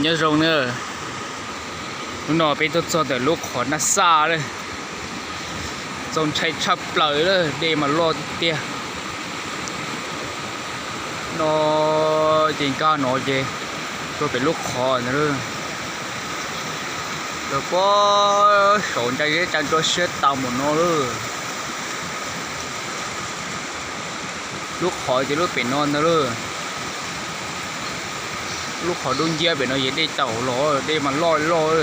Nyob zoo na, hnub no peb tuaj txog ntawm lub qhov Naj Xaj lawm, txaus ntshai tshaj plaws lawm, dej mas loj tiag tiag. No ces nkag no ces rau pem lub qhov ntawd lawm, rau puag saum ntsa zeb tsa nrua siab tas mus no lawm. Lub qhov ces lub pem no ntag lawm. Lub qhov dub nciab pem no ces dej tawm los, dej mas loj loj,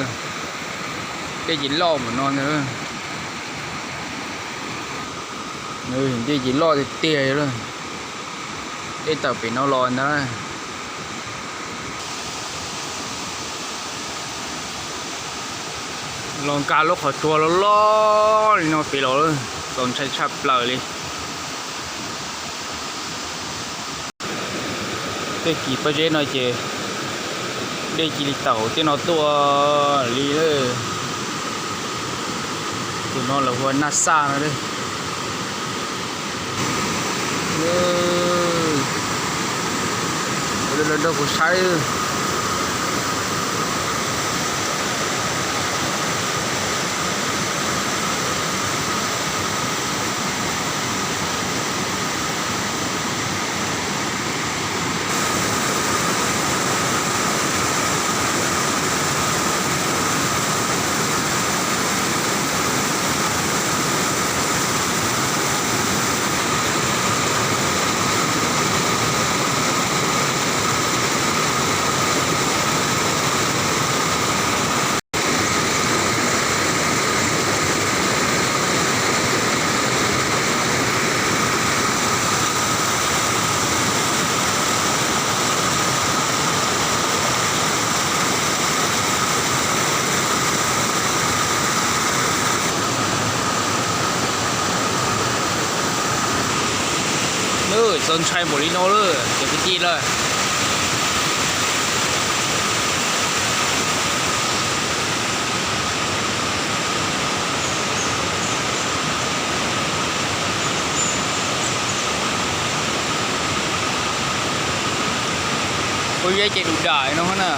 dej ces loj mus no ntag. Dej ces loj tiag tiag lawm, dej tawm pem no los ntag. Los nkag lub qhov tsua loj loj li no pem los lawm, txaus ntshai tshaj plaws li. Tej kis pob zeb no ces dej cia li tawm tej no tuaj li lawm. Tus no lawv hu ua Naj Xaj no. Nrog kuv saib. Nws txaus ntshai npaum li no lawm cov kwv tij lawm. Pob zeb ces du dam no na.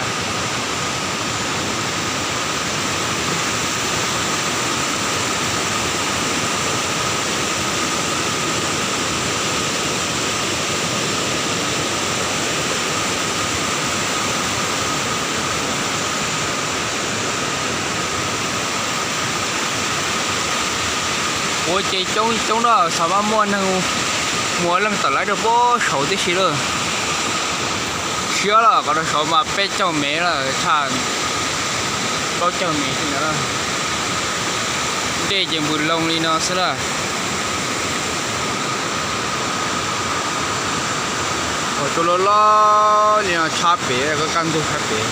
Ua ces coob coob na, xav mas muaj neeg mus ua leej tawm lawv rau puag saud tib si lawm. Siab lawm, qhov rau saud mas peb caug mev lawm, tshaj plaub caug mev thiab ntawd. Dej ces npws loo li no xwb na. Qhov tsua loj loj li no tshab pem, kaj ntug tshab pem.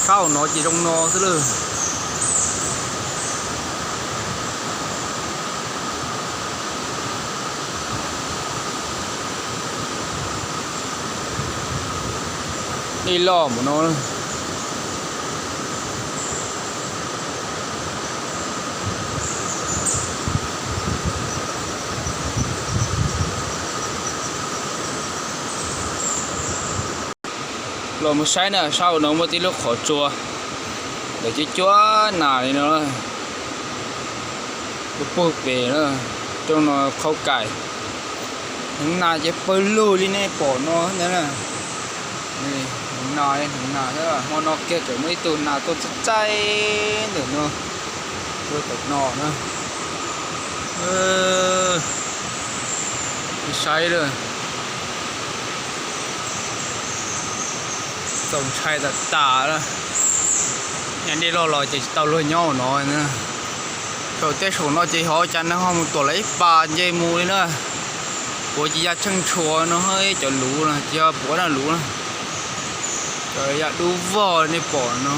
Sab hauv no ces zoo no xwb lawm. Dej loj mus no. Los mus saib na, sab hauv no muaj tib lub qhov tsua ntawm cuab cuab nas li no, puag pem na, rooj no qhaub kaim. Hneev nas ces pawg lug li nej pom no ntag na. Hneev nas, hneev nas, hmo no kiag tseem muaj ib tug nas tuaj txaij txaij ntawm no, tuaj tom no na. Saib lawm, txaus ntshai tas tas. Yog dej loj los ces tsis tau luag nyob no. Saum tej saum no ces ho cas neeg ho mus tuam lawv ib pas nce mus li na. Puav tsis yog tsheej tshua no, cov luv no tsis yog puav na, luv na. Cov yam dub vog nej pom no,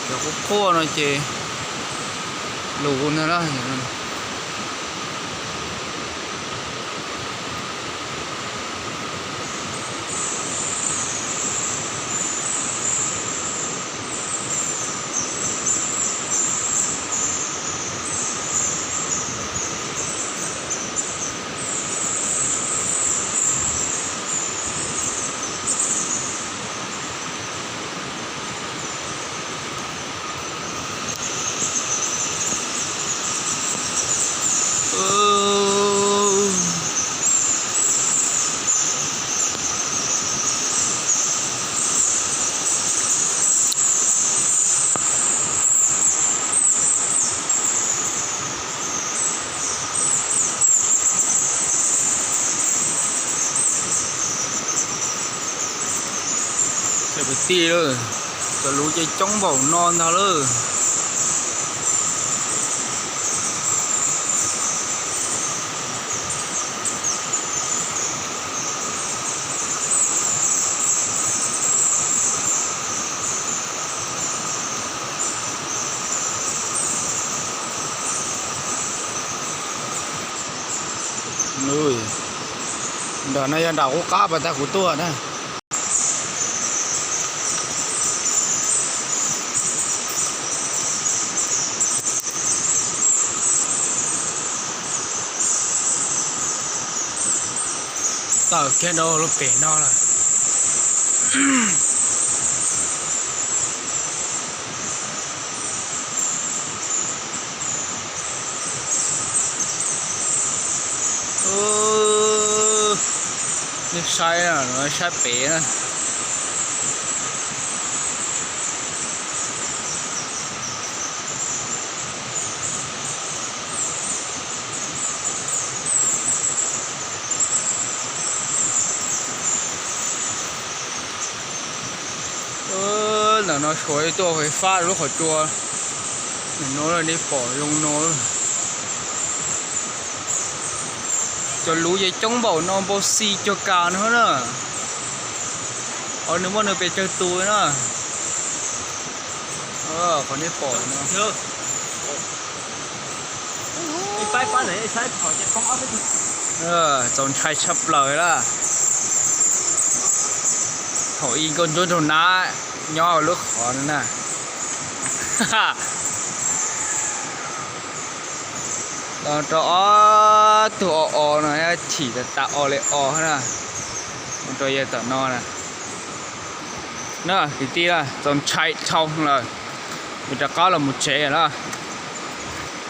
cov qhuav qhuav no ces luv ntag na. Kwv tij, cov luv ces coob npaum no ntag lawm. Nram no yog nram qub qab pas tag kuv tuaj na. Tawm kiag rau lub pem no lawm. Nej saib, saib pem na. Ntawm no suav tuaj fais fab lub qhov tsua. Nws no nej pom zoo no. Cov luv ces coob npaum no npau xi cuag kas no na. Os, nws muaj nws pes tsawg tus na. Qhov nej pom no. Txaus ntshai tshaj plaws lawm. Thaum ub nkauj ntsuab nraug nab nyob lub qhov no na. Los rau ob tug o o no, chim tas tas o li o na. Mus rau yav tom no na. Na kwv tij, txaus ntshai dhau lawm. Yuav rov qab los mus tsev lawm.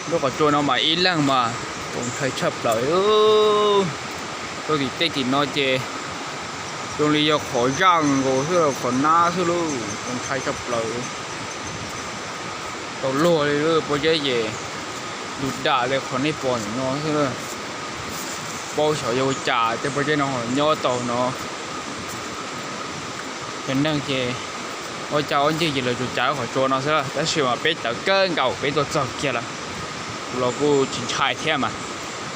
Lub qhov tsua no mas ib leeg mas txaus ntshai tshaj plaws. Tuaj tim tej tim no ces zoo li yog qhov zaj nkaus xwb, qhov nab xwb lauj, txaus ntshai tshaj plaws. Tau luag li lub pob zeb ces du dam li qhov nej pom ntawm no xwb. Paub xyov yog ua cas tej pob zeb no nyob tau no. Cov neeg ces ob cag ob ncig ces lawv tsuas cav qhov tsua no xwb, tab sis mas peb tawv kawg nkaus peb tuaj txog kiag lawm. Kuv los kuj tsis ntshai thiab mas,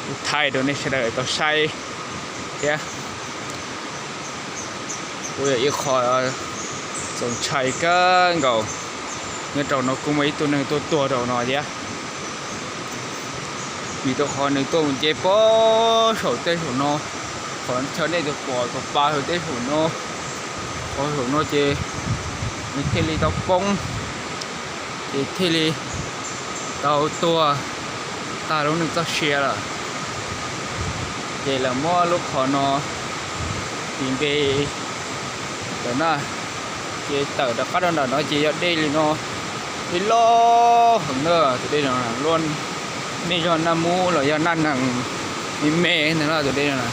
kuj thaij rau nej sawv daws tau saib thiab. Kuj yog ib qho txaus ntshai kawg nkaus. Nyob rau no kuj muaj ib tug neeg tuaj tuag rau no thiab. Vim rau qhov nws tuaj mus nce pob saum tej saum no, qhov chaw nej tus pom tus pa saum tej saum no, qhov saum no ces nws thiaj li tau poob, ces thiaj li tau tuag tag lub neej txoj sia lawm. Ces lawv muab lub qhov no tis npe lawm na. Ces tawm rov qab rau nram no ces yog dej li no, dej loj heev na. Tus dej no luaj nej zog naj mub los yog naj nees me me ntag na tus dej no.